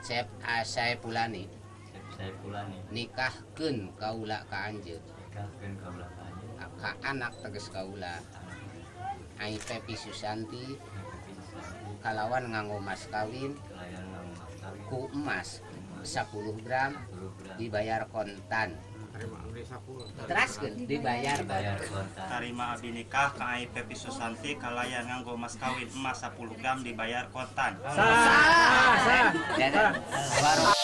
Cep Saepulani. Saepulani. Nikahkeun kaula ka anjeun. Nikahkeun kaula ka anjeun. Ka anak teges kaula. Ai Pepi Susanti kalawan nganggo mas kawin ku emas 10 gram dibayar kontan. Teraskeun dibayar kontan. Tarima abdi nikah ka Ai Pepi Susanti kalayan nganggo mas kawin emas 10 gram dibayar kontan. Sah, sah. Sah.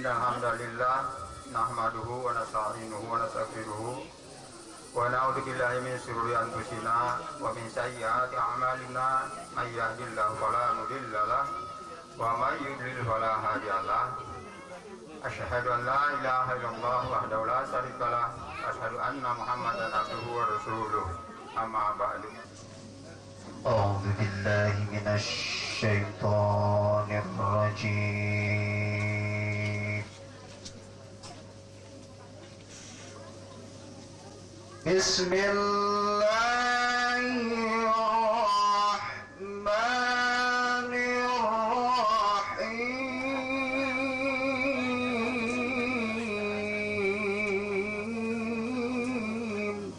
Innal hamdalillah nahmaduhu wa nasta'inuhu wa nastaghfiruh wa na'udzu billahi min syururi anfusina wa min sayyiati a'malina may yahdihillahu fala mudilla lahu wa may yudlil fala hadiyalah. Asyhadu an la ilaha illallah wahdahu la syarika lah, asyhadu anna Muhammadan abduhu wa rasuluh. Amma ba'du. A'udzu billahi minasy syaithanir rajim. Bismillahirrahmanirrahim.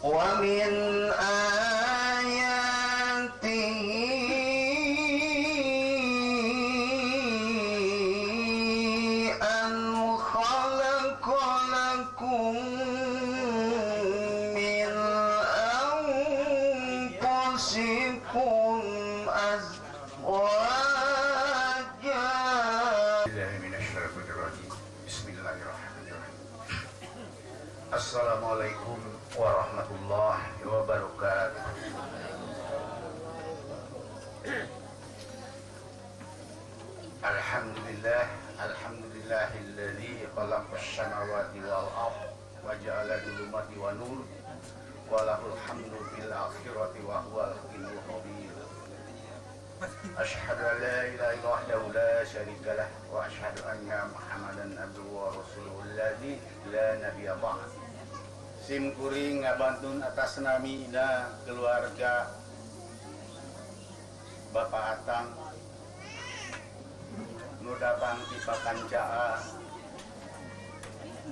Wa min ayatihi an khalaqa lakum min anfusikum azwaja. Bismillahirrahmanirrahim. Assalamualaikum warahmatullahi wabarakatuh. Alhamdulillah, alhamdulillahilladzi khalaqas samawati wal ard wa ja'ala dzulumati wan nur wa lahul hamdu fil akhirati wa huwal hakimul khabir. Asyhadu an la ilaha illallah wahdahu la syarika lah wa asyhadu anna Muhammadan abduhu wa rasuluhu alladzi la nabiyya ba'd. Sim kuring ngabantun atas nami ina keluarga Bapak Atang nu datang ti Pakancaa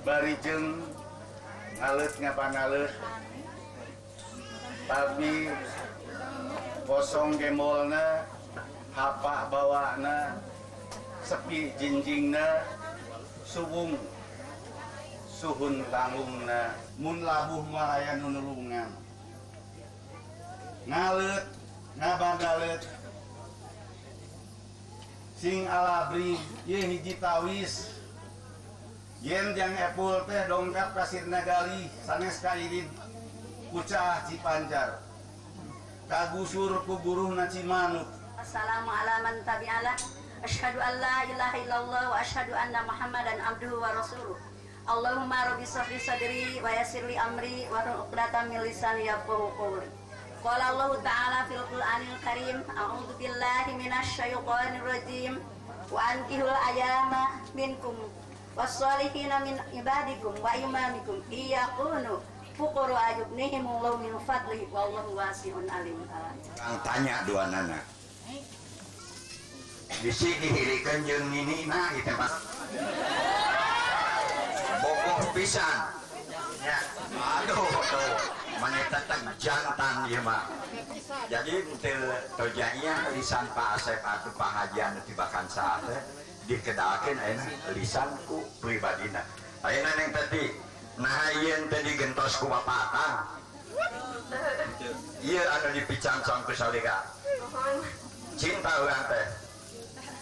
bari jeung ngaleut ngapanaleut tapi kosong gembolna, hapak bawana, sepi jinjingna, suwung suhun tanggungna, mun labuh moal aya nu nulungan. Ngaleut ngabandaleut sing alabri ye hiji tawis yen jang epul teh dongkap ka Sirna Galih sanes kairin kucah Cipancar kagusur ku buruhna Cimanuk. Assalamu ala man tabi'ala. Asyhadu an la ilaha illallah wa asyhadu anna Muhammadan abduhu wa rasuluh. Allahumma rabbi shrah li sadri wa yassir li amri wa hlul 'uqdatam min lisani yafqahu qawli. Qala Allah ta'ala fil Qur'anil Karim, a'udzu billahi minasy syaithanir rajim. Wa ankihul ayama minkum was-salihina min ibadikum wa imamikum iyakunu fuqara yughnihimullahu min fadlihi wallahu wasi'un alim. Kang tanya dua nana. Bisi dihirikeun jeung ninina ieu teh Pak. Bogoh pisan. Ya, aduh tuh maneh tetep jantan ieu mah. Jadi teu tojanya lisan Pak Asep atuh Pak Haji anu tibakan saat teh dikedalkeun ayeuna lisan ku pribadina. Ayeuna neng tadi nah yen teh digentos ku Bapak Atang. Ieu anu dipicancang ku salira. Cinta urang teh.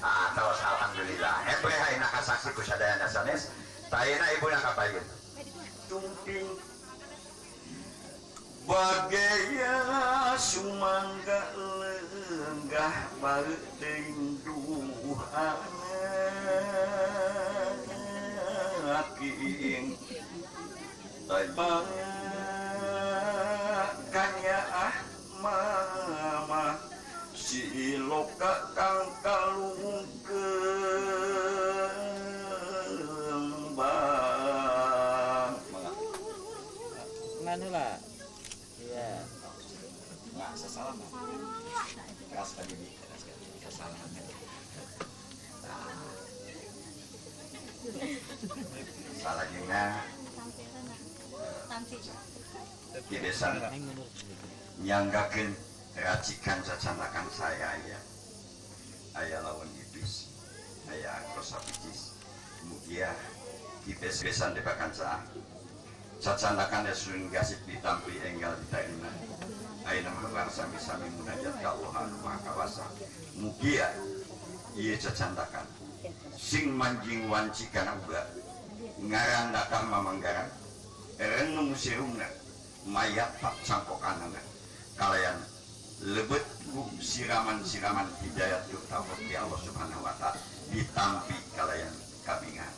Ah, tos alhamdulillah. Hepre ayeuna kasaksi ku sadayana sanes. Tayena ibuna kapayun. Tumping bagaya sumangga lenggah bareuh teuing duhana king kanya ah mama si loka kang kalungkeun bang. Mana lah? Iya. Nggak sesalah mah. Keras tadi di kesalahan. Salah juga. Di desa nyanggakeun racikan cacanakan saya ya. Aya lawan iblis, aya angkos sapicis. Mugia kibes besan debakan saah. Cacanakan sun gasip ditampi enggal diterima. Ayeuna mah sami-sami munajat ka Allah anu Maha Kawasa. Mugia ieu cacandakan sing manjing wanci kana uga ngaran datang mamanggaran renung sirungna mayat cangkokanana kalayan lebet ku siraman-siraman hidayat jeung taufik ti Allah Subhanahu wa taala ditampi kalayan kabingan.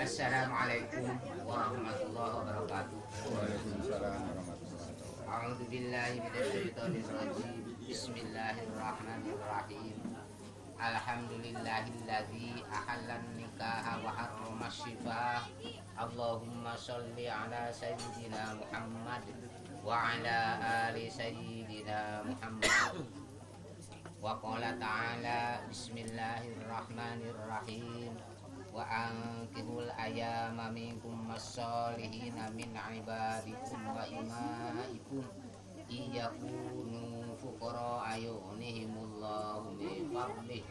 Assalamualaikum warahmatullahi wabarakatuh. Waalaikumsalam warahmatullahi wabarakatuh. A'udzubillahi minasyaitonirrajim. Bismillahirrahmanirrahim. Alhamdulillahilladzi ahallan nikaha wa harrama syifah. Allahumma sholli ala sayyidina Muhammad wa ala ali sayyidina Muhammad. Wa qala ta'ala bismillahirrahmanirrahim. Wa ankihul ayama minkum mas-solihina min ibadikum wa imaikum iyakunu fuqara ayunihimullahu min fadlih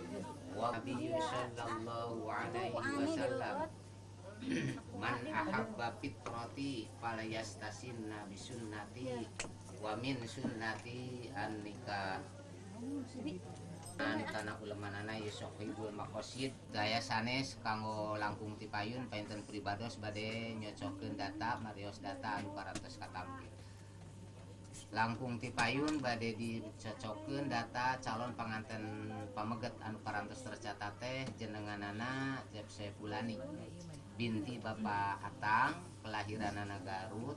wa nabiyyu sallallahu alaihi wasallam man ahabba fitrati falayastasinna bisunnati wa min sunnati an-nikah. Tanah ulemanana Sohibul Maqasid gaya sanes kanggo langkung tipayun painten pribados bade nyocokeun data marios data anu parantos katampi. Langkung tipayun bade dicocokeun data calon panganten pameget anu parantos tercatat teh jenenganana Cep Saepulani binti Bapak Atang, kelahiranana Garut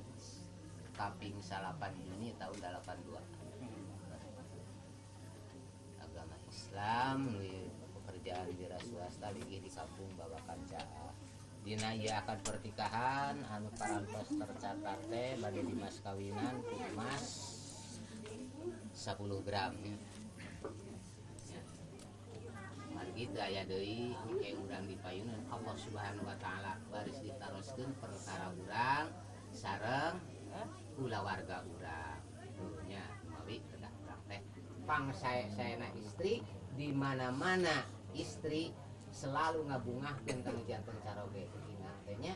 kaping 8 Juni tahun 82. Agama Islam, pekerjaan wira swasta lagi di kampung Babakan Caah. Dina ieu akad pernikahan anu parantos tercatat teh bade dimas kawinan ku emas 10 gram. Ya. Margi teu aya deui engke urang dipayuneun Allah Subhanahu wa taala baris ditaroskeun perkara urang sareng kulawarga urang. Nya mawi kedah urang teh pang sae-saena istri di mana-mana istri selalu ngabungahkeun kana janten caroge ingat teh nya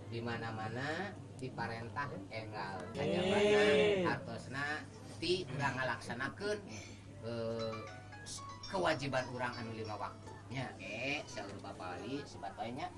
di mana-mana diparentah enggal kajabana hartosna ti urang ngalaksanakeun kewajiban urang anu 5 waktu nya saur Bapak Ali sebat wae nya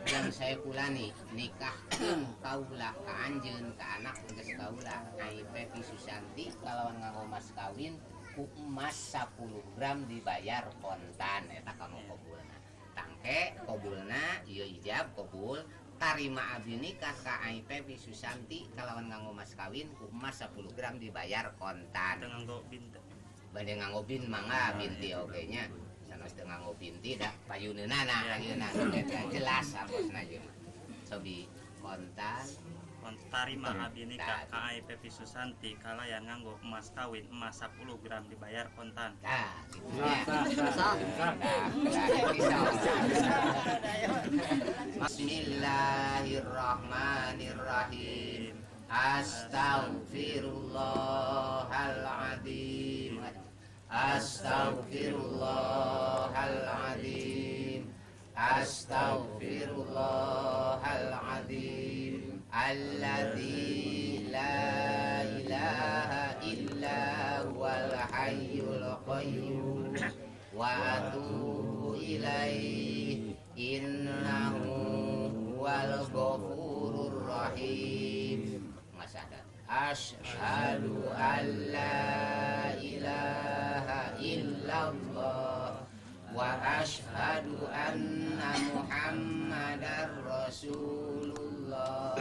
jam saya pulani nikahkeun kaula ka anjeun ka anak tegas kaula Ai Pepi Susanti kalawan nganggo mas kawin ku emas 10 gram dibayar kontan eta kanggo kobulna tangke kobulna ieu ijab kobul tarima abdi nikah ka Ai Pepi Susanti kalawan nganggo mas kawin ku emas 10 gram dibayar kontan nganggo binti bade nganggo bin mangga binti oge nya sanes teu nganggo binti da payuneunana ayeuna eta jelas hartosna ieu mah sobi kontan tarima abdi nikah ka Ai Pepi Susanti kalayan nganggo emas kawin emas 10 gram dibayar kontan. Tah kitu nya. Bismillahirrahmanirrahim. Astaghfirullahaladzim. Astaghfirullahaladzim. Astaghfirullahaladzim. Alladzi la ilaha illa huwal hayyul qayyum wa atubu ilaihi innahu huwal ghafurur rahim. Masadat asyhadu an la ilaha illallah wa asyhadu anna Muhammadar Rasulullah.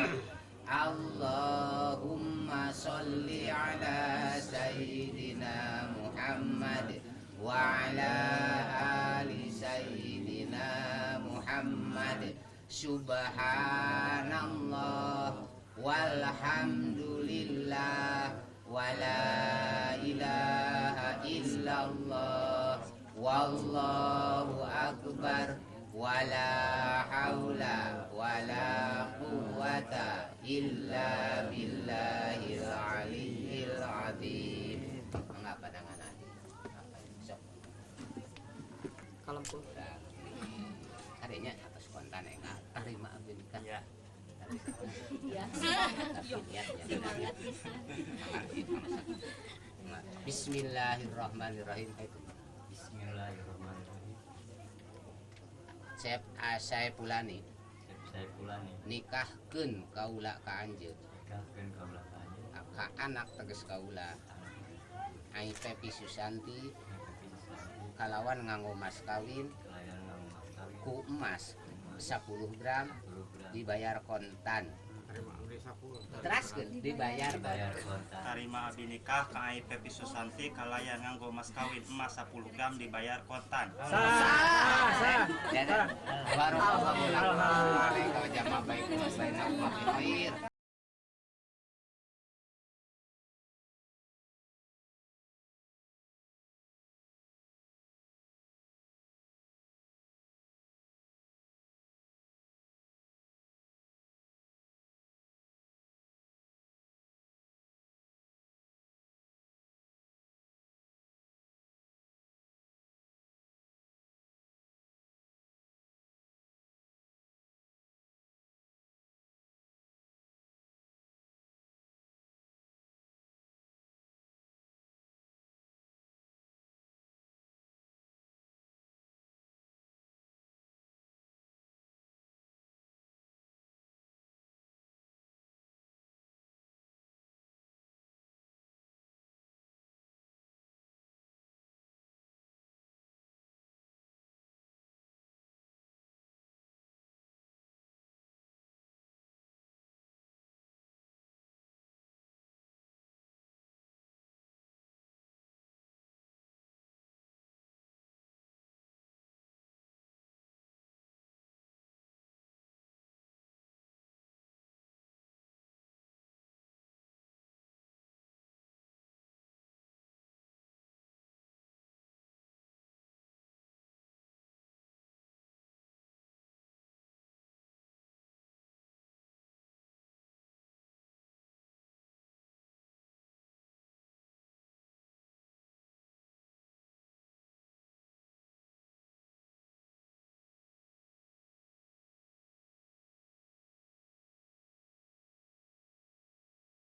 Allahumma sholli ala sayyidina Muhammad wa ala ali sayyidina Muhammad. Subhanallah walhamdulillah wala ilaha illallah wallahu akbar wala haula wala quwata illa billahil aliyyil azim. Mangga padangan sok kalem pun adanya atas kontan enggak tarima abdi nikah ya. Ya. Bismillahirrahmanirrahim. Bismillahirrahmanirrahim. Saya pulani. Saya pulani. Nikahkeun kaula ka anjeun. Nikahkeun kaula ka anjeun. Ka anak tegas kaula. Ai Pepi Susanti kalawan nganggo mas kawin ku emas 10 gram dibayar kontan. Teraskeun dibayar kontan. Tarima abdi nikah ka Ai Pepi Susanti kalayan nganggo mas kawin emas 10 gram dibayar kontan. Sah. Sah. Barakallahu lakum wa baik.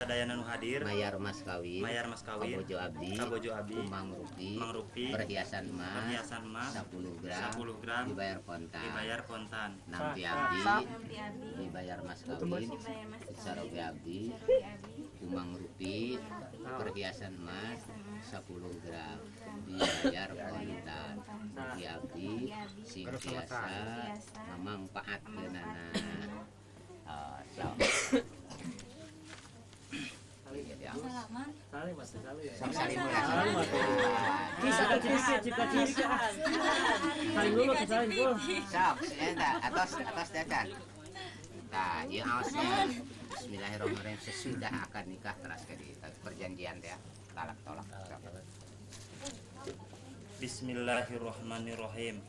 Sadayana nu hadir mayar mas kawin mayar mas kawin kabojo abdi kabojo abdi mangrupi mangrupi perhiasan emas perhiasan emas 10 gram 10 gram dibayar kontan dibayar kontan nampi abdi dibayar mas kawin saroge abdi mangrupi perhiasan emas 10 gram dibayar kontan di abdi sing tiasa mamangpaatkeunana. Bismillahirrahmanirrahim. Sesudah akad nikah teras ke perjanjian ya, talak tolak. Bismillahirrahmanirrahim.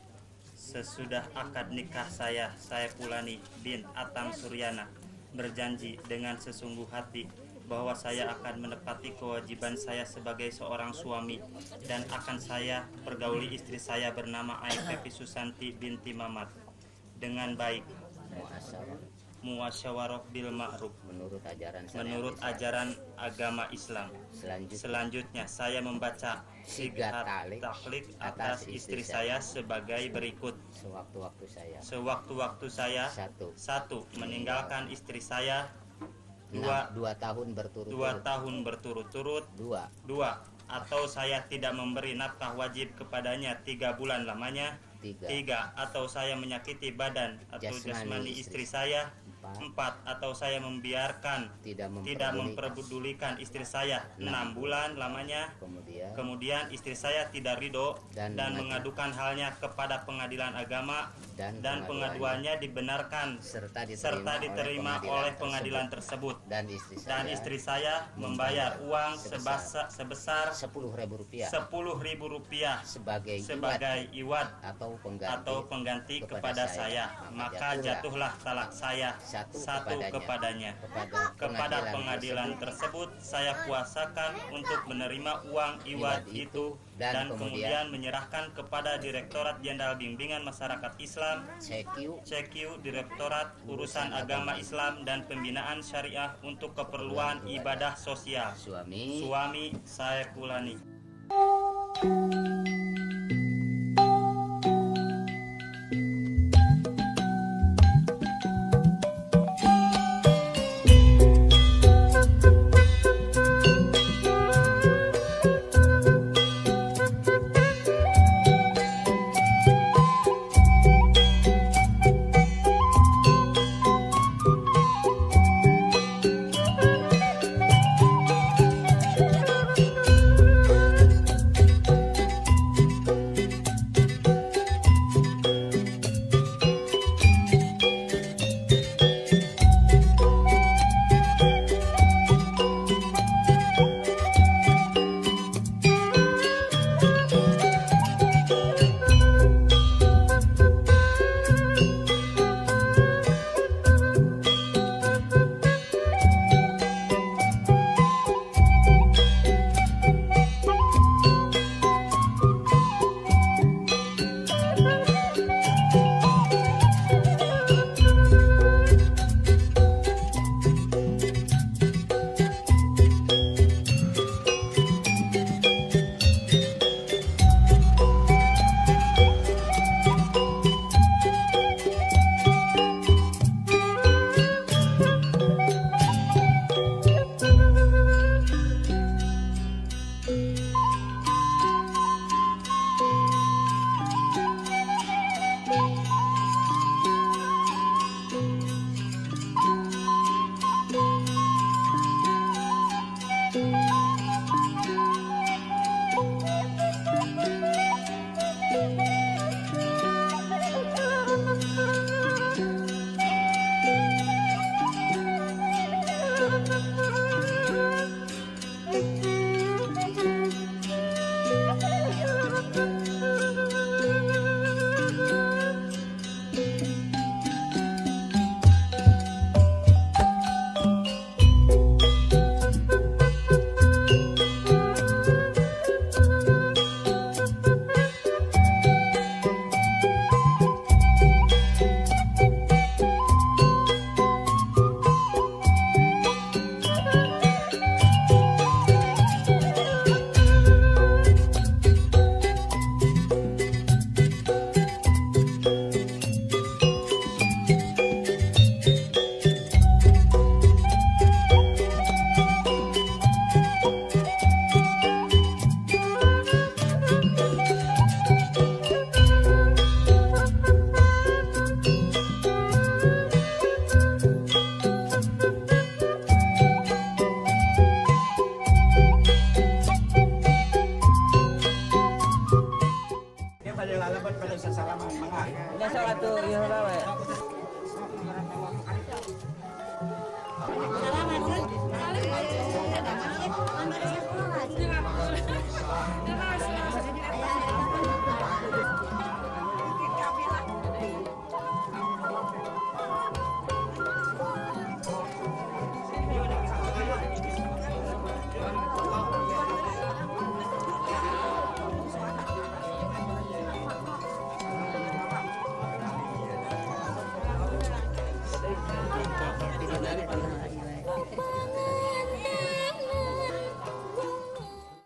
Sesudah akad nikah saya Pulani bin Atam Suryana berjanji dengan sesungguh hati bahwa saya akan menepati kewajiban saya sebagai seorang suami dan akan saya pergauli istri saya bernama Ai Pepi Susanti binti Mamat dengan baik, muasyawarah bil ma'ruf, menurut ajaran agama Islam. Selanjutnya saya membaca sighat taklik atas istri saya sebagai berikut. Sewaktu-waktu saya satu, meninggalkan istri saya. Dua tahun berturut-turut. Dua, atau saya tidak memberi nafkah wajib kepadanya 3 bulan lamanya. 3, atau saya menyakiti badan atau jasmani istri saya. 4, atau saya membiarkan tidak memperdulikan istri saya 6 bulan lamanya. Kemudian istri saya tidak ridho dan mengadukan halnya kepada pengadilan agama dan pengaduannya dibenarkan serta diterima oleh pengadilan tersebut. Dan istri saya membayar uang sebesar Rp10.000 Rp10.000 sebagai iwad atau pengganti kepada saya. Maka jatuhlah talak saya 1 kepadanya. Kepada pengadilan tersebut saya kuasakan untuk menerima uang iwad itu dan kemudian menyerahkan kepada Direktorat Jenderal Bimbingan Masyarakat Islam CQ Direktorat Urusan Agama Islam dan Pembinaan Syariah untuk keperluan ibadah sosial. Suami saya Pulani.